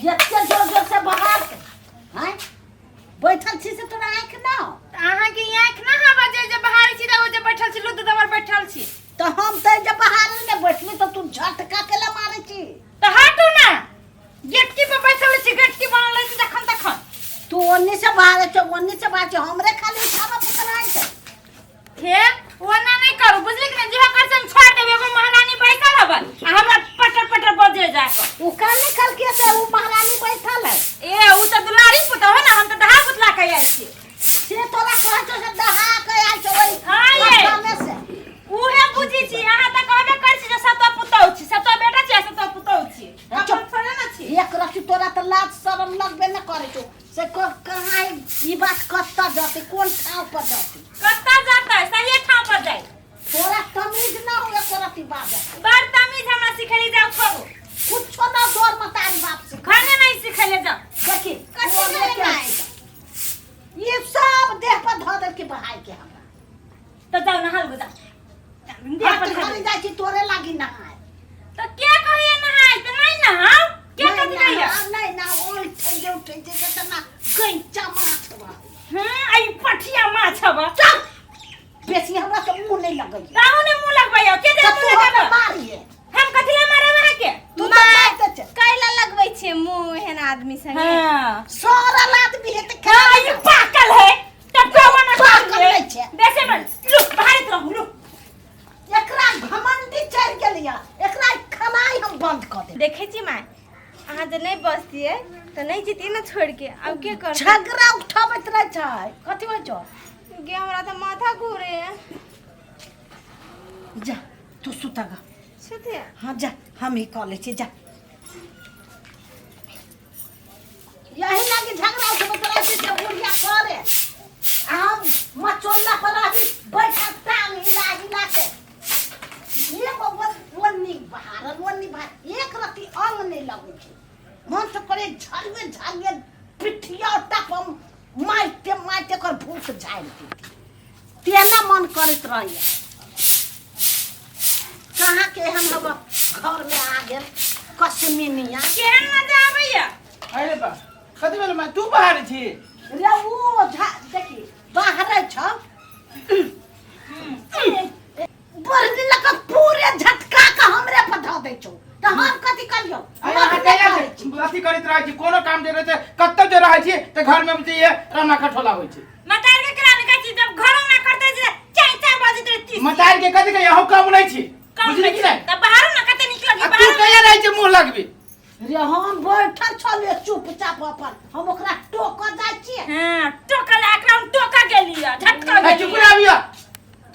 एते जोर जोर से बहार के हैं बैठल छी से तोरा आँखि ना हो? तऽ अहाँके ई आँखि ना हवा जे जे बहारै छी तऽ ओ जे बैठल छी लुद्द दबर बैठल छी। तऽ हम तऽ जे बहार ने बैठली तऽ तू झटका के ला मारै छी। तऽ हटू ना, गेटकी पर बैठल छी, गेटकी बनल रहै छै जखन तखन। तू ओन्नी से बहारै छौ, ओन्नी से बहारै छौ, हमरे खाली उठाबऽ पकड़ाइ छै। हे ओना नहि करू, बुझली कि नहि? जेहो कर से हम छोड़ देबै। एगो महारानी बैठल हबन आ हमरा पटर पटर बजे जा कऽ। उ कान निकल के से उ महारानी बैठल है। ए उ तऽ दुलारी पुतहु है ना, हम तऽ दहा बुतला के आयल छी। से तोरा कहै छौ से दहा के आयल छौ ओहि हाँ ये। खत्ता में से। उहे बुझी छी, अहाँ तऽ कहबे करै छी जे सतो पुतहु छी, सतो बेटा छी आ सतो पुतहु छी। ए, चुप। अपन थोड़े ना छी। एक रति तोरा तऽ लाज शरम लगबे न करै छौ से कहाँ ई बात कतऽ जतै, कोन ठाव पर जतै? कतऽ जतै, सहिए ठाव पर जाइ। तोरा तमीज न हो एको रति बाजऽ। बड़ तमीज हमरा सिखेली, जाउ छोड़ू। कुछो न तोर मतारी बाप सिखा। खाने नहीं सिखेले, जाउ। देखी कथी ओ भेलै लेके माय? आइ जा। ई सब देह पर धऽ देलकै बहाय के हमरा। तऽ जाउ नहाल गो, जाउ। देह पर हट धऽ खाली देलकै। जाइ छी तोरे लागी नहाय। तऽ के कहैया नहाय तऽ नहीं नहाउ? के नहीं कथी कहैया? नहाउ, नहीं नहाउ, उठै जे उठै जे जेतना गैंचा माछ रहै। हम्म, आई पठिया माछ हब। चल बेसी हमरा से मुंह नहीं लगैया। ताहू ने मुंह लगबैया के जे तऽ मुंह तू हमरा लगेबा? मारिहे। हम कथी ले मारब अहाँके? तू तऽ मारिते छै। कैला लगबै छियै मुंह एहन आदमी संगे? हाँ। सड़ल आदमी है तऽ हाँ, खेला ई पाकल है टटका वाला। पाकल नहीं छै। बेसे मन लू बाहर रहू लू। एकरा घमंडी चढ़ि गेल या, एकरा खेनाइ हम बंद कऽ देब। देखै छी माय, अहाँ जे नहि बजतियै तऽ नहि जैतियै ने छोड़ि के, आब के करतै? झगड़ा उठाबैत रहै छै। कथी होइ छौ? गे हमरा तऽ माथा घूरे। जा तू सुता गा। सुतियै? हाँ जा, हम ही कऽ लै छी, जा। यही लागी झगड़ा उठबैत रहै छै से बुढ़िया करे आ हम मचोल्ला पर रही बैठल टांग हिला हिला के। एगो ओन्नी बहारल ओन्नी बहार, एक रत्ती अंग नहि लगै छै। मन तऽ करे झड़िए झड़िए पिठिया टप हम मारिते मारिते ओकर भूत झाड़ि देती, तेना मन करैत रहैया। कहाँ के एहन हवा घर में आ गेल कश्मीनिया। केहन मजा आबैया? अरे बा, कथी भेल माय? तू बाहर छी? रे ओ झा देखी बाहरे छ बढ़ने लग पूरे झटका के हमरे पर धऽ दै छौ तऽ हम कथी करियौ? अरे अहाँ अपने कहिया करै छी। अथी करैत रहै छी? कोनो काम जे रहै छै, कतौ जे रहै छी तऽ घर में जे राना कठोला होइ छै। मतार के करा निकाल छी, जब घरो ना करते जे चाय चाय बाजैत रहे तीस। मतार के कथी कहिया हम काम नहि छी। काम बुझली कि नहि? तऽ बाहर ना कते नीक लगी आ तू बाहर। कहिया रहै छी मुँह लगबी? रे हम बैठल छलियै चुपचाप अपन, हम ओकरा टोकऽ जाइ छियै। हां, टोका ला एकरा हम टोका गेलियै, झटका आ गेलियै। चुप रहिया।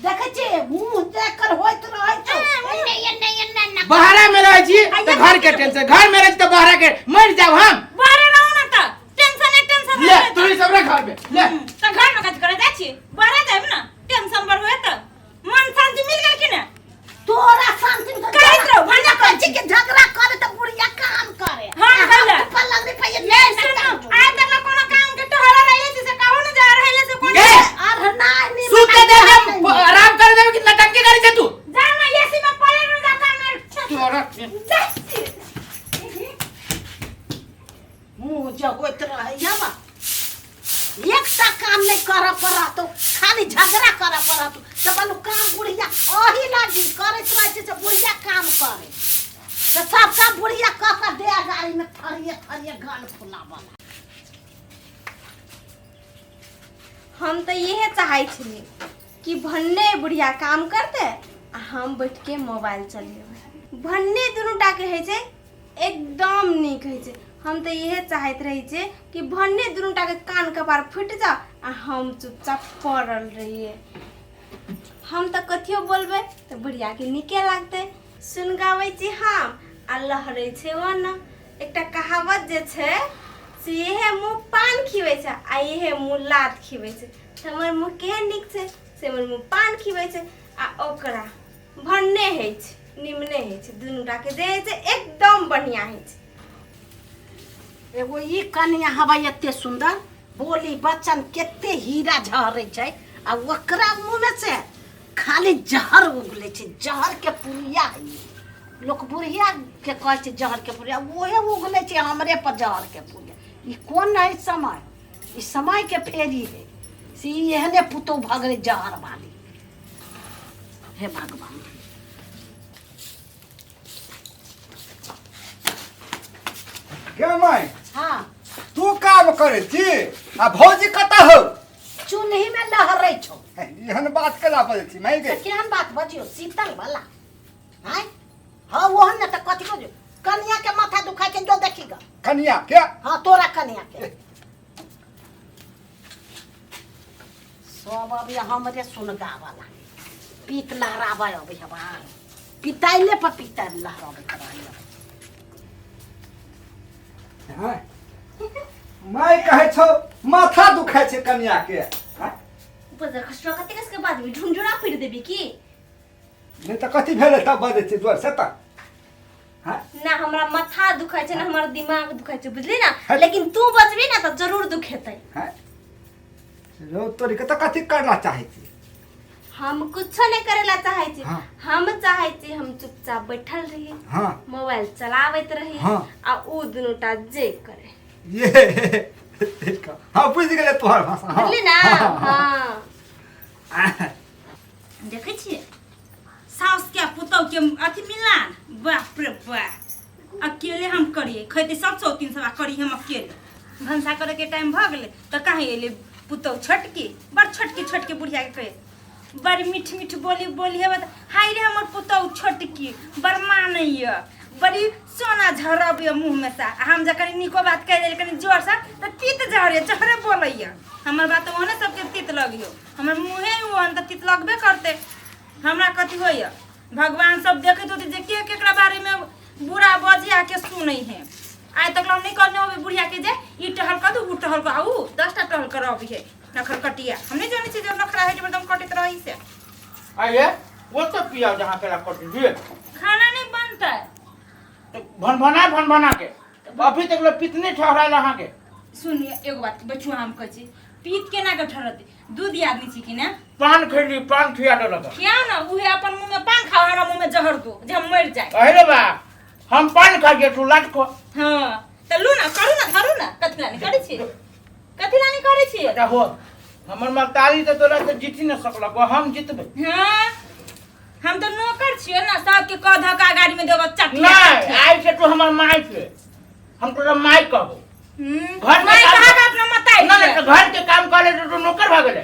देखै छियै मुँह देखकर होइत रहै छौ एने एने एने एने। बाहरा में रहै छी तऽ घर के टेंशन, घर में रहै छी तऽ बाहरा के, मरि जाब हम। बाहरे रहू ना तऽ टेंशन है, टेंशन ले तू ही सब रख घर में ले। तऽ घर में कथी करे जाइ छी? बाहरे जायब ना, टेंशन बढ़वे तऽ मन शांति मिल गेल कि ना? तोरा शांति में करैत रहू, भंडा कहै छी कि झगड़ा करे तऽ बुढ़िया काम करे। हाँ, आ हम कैला। पलंग पर ये ले सुनो, आइ तक ला कोनो काम के टहला रहले छी से कहू ना जा रहले से कोनो। गे! अरे नहीं नहीं सुते दे हम आराम करे देबे कि नटंकी करे छे तू? जा ना एसी में पड़े रह जा काम में। तोरा जा। मुँह जे होइत रहैया बा, एकटा काम नहि करऽ पड़त, खाली झगड़ा करऽ पड़त। तऽ बोलू काम बुढ़िया अही लागी करैत रहै छै से बुढ़िया काम करे तऽ सब काम बुढ़िया कऽ कऽ दे गाड़ीमे थरिये थरिये गाल फुलाबऽ। हम तऽ इहे चाहै छलियै कि भन्ने बुढ़िया काम करतै आ हम बैठ के मोबाइल चलेबै। भन्ने दुनू टाके होइ छै एकदम नीक होइ छै। हम तऽ इहे चाहैत रहै छियै कि भन्ने दुनू टाके कान कपार फुटि जाओ आ हम चुपचाप पड़ल रहियै। हम तऽ कथियो बोलबै तऽ बुढ़ियाके नीके लागतै। सुनगाबै छी हम आ लहरै छै ओ ने। एकटा कहावत जे छै से इहे मुँह पान खिबै छै आ इहे मुँह लात खिबै छै। तऽ हमर मुँह केहन नीक छै से हमर मुँह पान खिबै छै आ ओकरा भन्ने होइ छै, निमने होइ छै। दुनू टाके जे होइ छै एकदम बढ़िआँ होइ छै। एगो ई कनिया हवा एते सुंदर बोली बच्चन कते हीरा झहरै छै आ ओकरा मुँह में से खाली जहर उगले छै, जहर के पुड़िया है। लोक बुढ़िया के कहै छै जहर के पुड़िया, उहे उगलै छै हमरे पर जहर के पुड़िया। ई कोन है समय, ई समय के फेरी है से ई एहने पुतोह भऽ गेलै जहर वाली। हे भगवान। गे माय। हाँ। तू काम करै छी आ भौजी कतऽ हौ? चुन्ही में लहरै छौ। एहन बात केना बजै छी माय गे? तऽ केहन बात बजियौ, शीतल वाला आँय? हाँ ओहन ने तऽ कथी बजियौ? कनिया के माथा दुखाइ छै, जो देखी ग। कनिया के? हाँ तोरा कनिया के। सब अभी हमरे सुनगावला पीत लहराबै अबै हवा, पिताइले पर पीत लहराबै हवा। माय कहै छौ माथा दुखाइ छै कनिया के। हाँ? ऊपर से खसरो कते कस के बाद में झुंझुना पीट देबी की? नहि तऽ कथी भेलै तब बजै छै जोर से तऽ? हाँ? ना हमरा माथा दुखाइ छै ना हमर दिमाग दुखाइ छै, बुझली ना? है। लेकिन तू बजबी ना तऽ जरूर दुखेतै। हाँ? रौ तोरी के तऽ कथी करना चाहै छी? हम कुछो नहीं करेला चाहै छी। हाँ। हम चाहै छी हम चुपचाप बैठल रही, हाँ। मोबाइल चलाबैत रही, हाँ। आ ऊ दुनूटा जे करे। ये हाँ बुझि गेलै तोहर भाषा। हाँ। बुझली ना? हाँ, हाँ, हाँ। देखै छियै साउस के पुतौह के अथी मिलान, बाप रे बाप। अकेले हम करिए खैते सब चौतीन सब, आ करी हम अकेले। भनसा करे के टाइम भऽ गेलै तऽ काहे एलै पुतौह छोटकी? बड़ छोटकी छोटकी बुढ़िया के कहे बड़ मीठ मीठ बोली बोली हेबै तऽ हाय रे हमर पुतौह छोटकी बड़ मानैए, बड़ी सोना झरबैए मुँहमे से। आ हम जे कनि नीको बात कहि देलियै कनि जोरसँ तऽ तीत झरैए, जहरे बोलैए। हमर बात ओहने सबके तीत लगियो, हमर मुँहे ओहन तऽ तीत लगबे करतै। हमरा कथी होइए, भगवान सब देखैत होतै जे के केकरा बारेमे बुरा बजिया के सुनै है। आइ तक हम नहीं कहने होबे बुढ़िया के जे ई टहल कर दू ऊ टहल कर, आ ऊ 10टा टहल कर अबै है नखर कटिया। हम नहीं जानै छियै जे नखरा है एकदम कटैत रही से। आइए वो तो पिया जहाँ के कट दिए। खाना नहीं बनता है। तो भनभना भनभना के अभी तक लोग पितने ठहरायल अहाँ के। सुनिए एगो बात बचुआ, हम कहै छी पीत केना के ठहरतै? दूध आदमी छी कि ना? पान खैली, पान खिया देलक। खियाओ ना, उहे अपन मुंह में पान खाओ, हमरा मुंह में जहर दो जे हम मर जाए। अरे बा हम पान खा के तू लाट खो। हाँ त लू ना, करू ना, धरू ना, कथी लानी करै छी? कथी लानी करै छी? अच्छा हो, हमर मतारी तऽ तोरा से जीति न सकलक, हम जितबै। हाँ हम तो नौकर छियै ना, सबके कह धक्का गाड़ी में देबो चटिया। नहीं आइ से तू हमर माय छे, हम तोरा माय कहबो। घर में माय काम कहा अपना मताई ना ना, तो घर के काम करे तो तू नौकर भऽ गेलै।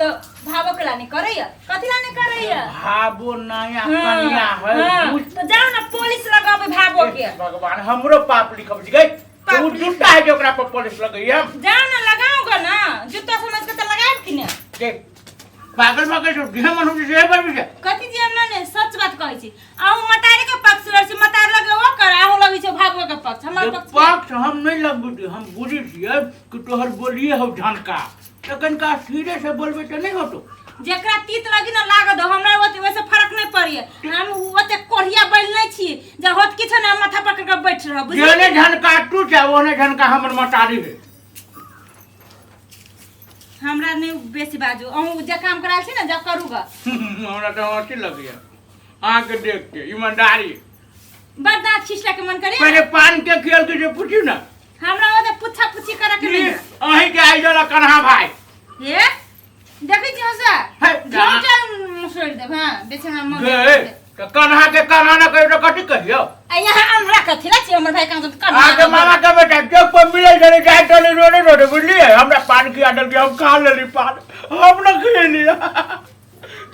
तो भावो के लानी करैया, कथी लानी करैया? भाबो नया हाँ, कन्या है। हाँ, तो जाओ ना पुलिस लगाबे भाबो के। भगवान हमरो पाप लिखब गई। पाप उ लिखब। जूता है जो ओकरा पर पुलिस लगैया। जाओ ना लगाओगे ना, जूता समझ के तो लगाएब कि ने? देख पागल पागल जो जे मन हो जे पर भी कथी जे मने सच बात कहै छी। अहूँ मतारी के पक्ष लड़ छी, मतार लगे ओ कर, अहूँ लगै छै भागो के पक्ष, हमर पक्ष पक्ष हम नहीं लगबै छी। हम बुझै छियै कि तोहर बोलिए हौ झनका, तऽ कनिका धीरे से बोलबै तऽ नहीं होतो। जेकरा तीत लगी ना लागत दो, हमरा ओते वैसे फर्क नहीं पड़िए। हम ओते कोढ़िया बैल नहीं छी जे होत किछु ना माथा पकड़ के बैठ रह, बुझली? जेने झनका तू छै ओने झनका हमर मतारी है। हमरा नहीं बेसी बाजू, अहूँ जे काम कराल छी ना जब करू ग। हमरा तऽ हँसी लगैया अहाँके देख के ईमानदारी। बड़ दाँत खींचला के मन करे। पहले पान के खेल के जे पूछी ना हमरा ओते पूछा पूछी करे के नहीं। अहीं के आई जला कन्हा भाई। हे देखै छी हंसा हे, झूठा मुसोड़ देब। हां बेचना मन गे तो कन्हा के कन्हा ना कहियो तो कथी कहियो? आ यहाँ हमरा कथी ला छी हमर भाई कहाँ से कन्हा अहाँके मामा के बेटा चौक पर मिलै छलै जाय चलै रोडे रोडे, बुझलियै? हमरा पान खिया देलकै, हम खा लेली पान, हम न खियेली।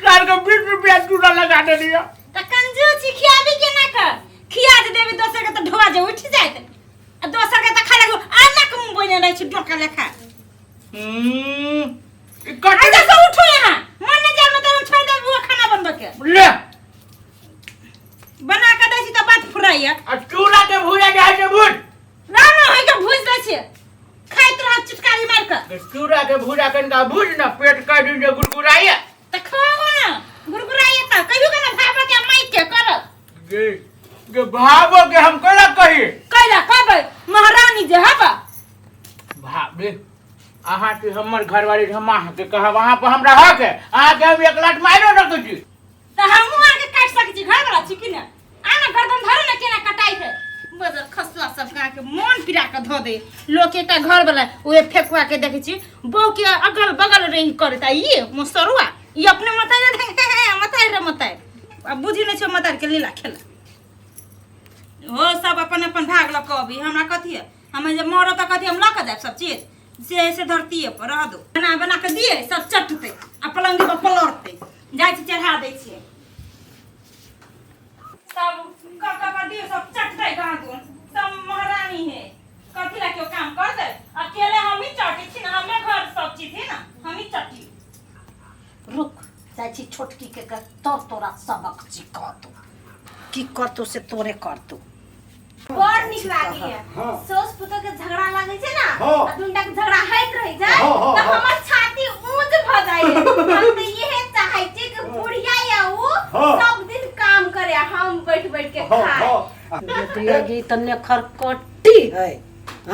साल के 20 रुपया चूना लगा देलियै। त कंजूस छी, खियाबी के ना कर, खिया जे देबी दोसर के त ढोआ जे उठ जाइत, आ दोसर के त खा लगो आना के मुंह बने रहै छी डोका लेखा। ई कथी? अच्छा से उठो यहाँ, मन नहीं जाए मतलब हम छोड़ देब वो खाना बनबे के। ले बना के दै छी त बात फुराइया। आ चूड़ा के भूजा जाइ छै भूज। ना ना होय के भूज दै छी, खाइत रह चुटकारी मार के। चूड़ा के भूजा कनिका भूज ना, पेट कह दी जे गुड़गुड़ाइया। त खाओ ना गुड़गुड़ाइया त कहियो के ना भाबो के माइक के करब। गे गे भाबो के हम कैला कही? कैला कहबै महारानी जे हबा। भाबे अहाँ के हमर घरवाली हम अहाँ के कहब, अहाँ पर हमरा हक है, अहाँ के हम एक लाख मारियो सकै छी। त हमहूँ अहाँके काटि सकै छी, घरवाला छी कि ना? आ ना गर्दन धरू ना केना कटाई है बजर खसुआ सब कहाँ के मन पिरा के धो दे लोग एकटा घर वाला उहे फेकुआ के देखै छी बहू के अगल बगल रही करत आ ई मुसरुआ ई अपने मताई रे मताई रे मताई आ बुझी नहि छै मताई के लीला खेला हो सब अपन अपन भाग लऽ कऽ अभी हमरा कथी है हमे जे मरब तऽ कथी हम लऽ कऽ जायब सब चीज से ऐसे धरतीये पर रह दो बना बना कऽ दिए सब चटतै आ पलंगी पर पलटतै जाइ छी चढ़ा दै छियै सब कर कर कर दियो सब चटतै कहाँ दून सब महारानी है कथी ला केओ काम कर दे अकेले हम ही चटी छी ना हमे घर सब चीज है ना हम ही चटी रुक जाइ छी छोटकी के कर तोर तोरा सबक सिखतौ की करतौ से तोरे करतौ बड़ नीक लागैया हाँ। सास पुतोह के झगड़ा लागै छै ना हाँ। आ दुनटा के झगड़ा होइत रहै छै हाँ, हाँ, तऽ हाँ। हमर छाती ऊंच भऽ जाइया हम तऽ इहे चाहै छियै कि बुढ़िया या उ हाँ। सब दिन काम करे आ हम बैठ बैठ के हाँ, खाए हाँ। बेटिया गी तऽ नेखरकट्टी है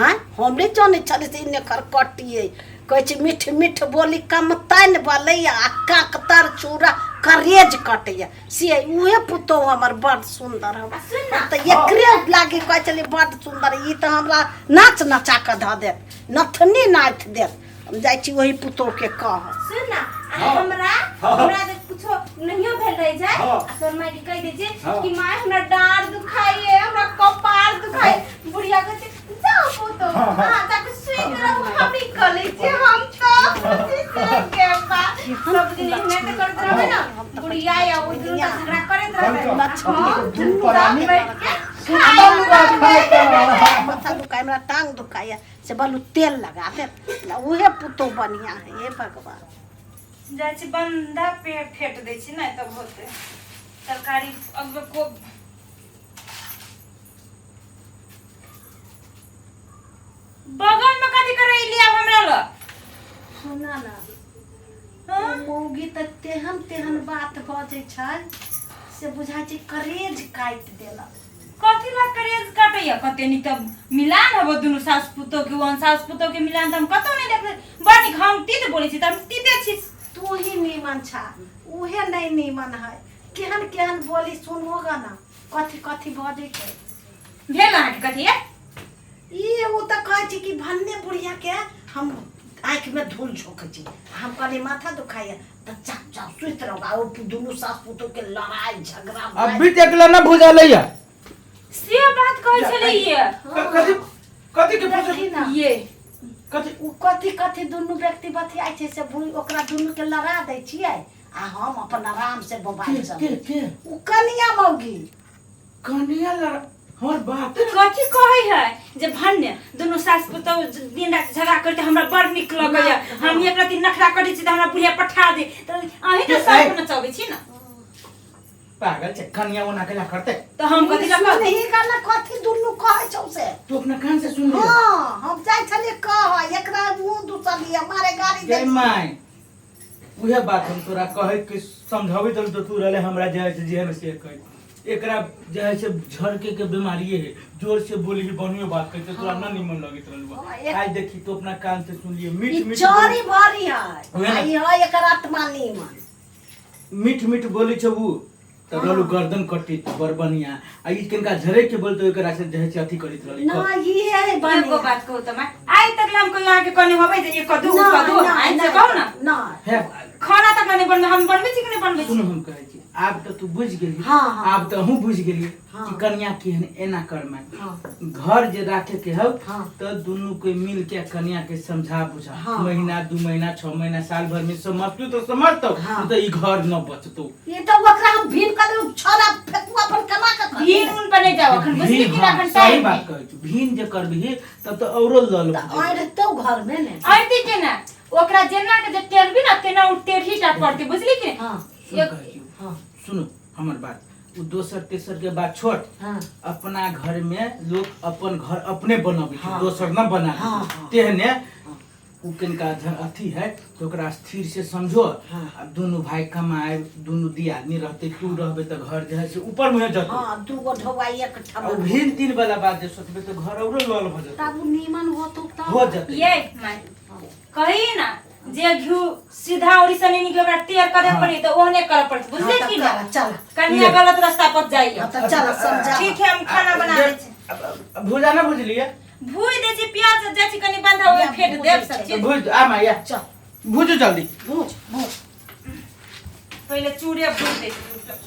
आँय हम नहि जानै छली से ई नेखरकट्टी है कहै छै मीठ मीठ बोली कमतनि बोलैया आ काकतर चूड़ा करेज कटैया से उहे पुतोहु हमर बड़ सुन्दर हम आ सुन ना। तऽ एकरे लागी कहै छली बड़ सुन्दर ई तऽ हमरा नाच नचा कऽ धऽ देत नथनी नाथि देत हम जाइ छी ओही पुतोहुके कहऽ सुन ना आ हाँ। हमरा हाँ। हमरा जे कुछो नहियो भेल रहे छै हाँ। आ तोर माय के कहि दै छै हाँ। कि माय हमरा डाँड़ दुखाइए हमरा कपार दुखाइ बुढ़िया कहै छै जाओ पुतो हाँ, हाँ। अहाँ जाके सुति रहू हम ई कऽ लै छियै हम तऽ खुशी से गेबा सब दिन एहने तऽ करैत रहबै ना बुढ़िया या ओ दुनू तऽ झगड़ा करैत रहबै लक्ष्मी हम दुनू प्राणी बैठ के सुतल रहै। माथा दुखाय हमरा टांग दुखाइए से बोलू तेल लगा दे उहे पुतोह बढ़िया है हे भगवान जाइ छी बन्धा पे फेट दै छी ने तब होतै तरकारी अब को बगल में कथी करे लिया हमरा ल सुना ना हाँ? मौगी तऽ तेहन तेहन बात बजै छै से बुझाइ छै करेज काटि देलक कथी ला करेज काटैया कते नीक तऽ मिलान हबो दुनू सास पुतोह के वन सास पुतोह के मिलान तऽ हम कतौ नहीं देखले बड़ नीक हम तीत बोलै छी तऽ हम तीते छी तू ही नीमन छा उहे नहीं नीमन है केहन केहन बोली सुनहोगा ना कथी कथी बजै छै भेल अहाँके कथी ये ई ओ तऽ कहै छै कि भन्ने बुढ़िया के हम आँखिमे धूल झोंकै छी हम कहलियै माथा दुखाइया तऽ चाप चाप सुति रहू आ ओ दुनू सास पुतोह के लड़ाई झगड़ा अभी तक ला ना भुजल है से बात कहै छलै ये कथी कथी के देखी ना ये कथी ओ कथी कथी दुनू व्यक्ति बतियाइ छै से भूल ओकरा दुनू के लड़ा दै छियै आ हम अपन आराम से मोबाइल के चलबै के ओ कनिया मौगी कनिया लड़ा हमर बात कथी कहै है जे भन्ने दुनू सास पुतोह दिन राति झगड़ा करते हमरा बड़ नीक लगैया हम एक रति नखरा करै छी तऽ हमरा बुढ़िया पठा दे तऽ अहीं तऽ सब नचबै छी ने पागल छै कनिया ओना केला करते तऽ हम कथी लऽ कऽ सुनही का ना कथी दुनू कहै छौ से तू अपना कान से सुन ले हाँ हम जाइ छलियै कह एकरा मुँह दुसलियै मारे गाड़ी जय दे माय उहे बात हम तोरा कहै के समझाबै तब तो तू रहले हमरा जे है से जेहन से कह एकरा जे है से झड़के के बीमारी है जोर से बोली भी बढ़ियो बात कहते तोरा ना निमन लगैत रहल हाँ, एक- आज देखी तो अपना कान से सुन लिए मीठ ई मीठ चोरी भरी है उहे ना। आ ई है एकर आत्मा नीमन मीठ मीठ बोली छौ उ तऽ रहलू गर्दन कटी बड़ बढ़िया आ ई कनिका झरे के बोलते ओकरा से जे है से अथी करैत रहली ना ई है एगो बढ़िया बात कहू तऽ माय आइ तक हम कहियो अहाँके कहने होबै जे ये कदू ना, कदू ना, आइ से ना, कहू ना ना हे खाना तक नहीं बनबै हम बनबै छी कि नहीं बनबै छी सुन हम कहै छी आब तऽ तू बुझि गेली हाँ, हाँ। आब तऽ अहूँ बुझि गेलियै हाँ। कि कनिया केहन एना करमै हाँ। घर जे राखे के हौ हाँ। तऽ दुनू के मिल के कनिया के समझा बुझा हाँ। महीना दू महीना छह महीना साल भर में समझतू तो समझतौ हाँ। तो ई घर न बचतौ ई तऽ ओकरा हम भीन कर देब छौड़ा फेकुआ पर कमा के खा भीन उन पर नहीं जाओ अखन बुझली कि हाँ, अखन सही टाइम बात कहै छी भीन जे करबिही तब तऽ औरो लल तऽ अड़तौ घर में ने अइती के ना ओकरा जेना के जे टेरबी ना तेना उ टेरही टा पड़तै बुझली कि हाँ सुन कहै छी हाँ सुनो हमर बात ओ दोसर तेसर के बात छोड़ हाँ अपना घर में लोग अपन घर अपने बनाबै छै हाँ। दोसर न बना हाँ, हाँ। तेहने उ कनिका अथी है तो ओकरा स्थिर से समझो हाँ। आ दुनू भाई कमाए दुनू दियादनी रहते तू रहबे तऽ घर जे है से ऊपर मुहे जतौ हाँ दूगो ढौआ एक आ ठमा उ भिन तीन वाला बात जे सोचबे तऽ घर औरो लल भऽ जेतौ तब उ नीमन होतौ तब हो जेतै ये माय कही ना जे घी सीधा ओरी से नहीं निकले ओकरा टेढ़ करे पड़ी तो ओहने करे पड़ी, बुझले हाँ, कि तऽ ना? कर, चल। कनिया गलत रास्ता पर जाइए। हाँ, तऽ चल समझा। ठीक है, हम खाना बना दै छी। भुजा ना भुजलिए? भूज दै छी प्याज, जाइ छी कनि बंधा ओहि फेट देब सब चीज। भुज आ माया। चल। भुजू जल्दी। भूज भूज। पहिले चूड़े भूज दै छी।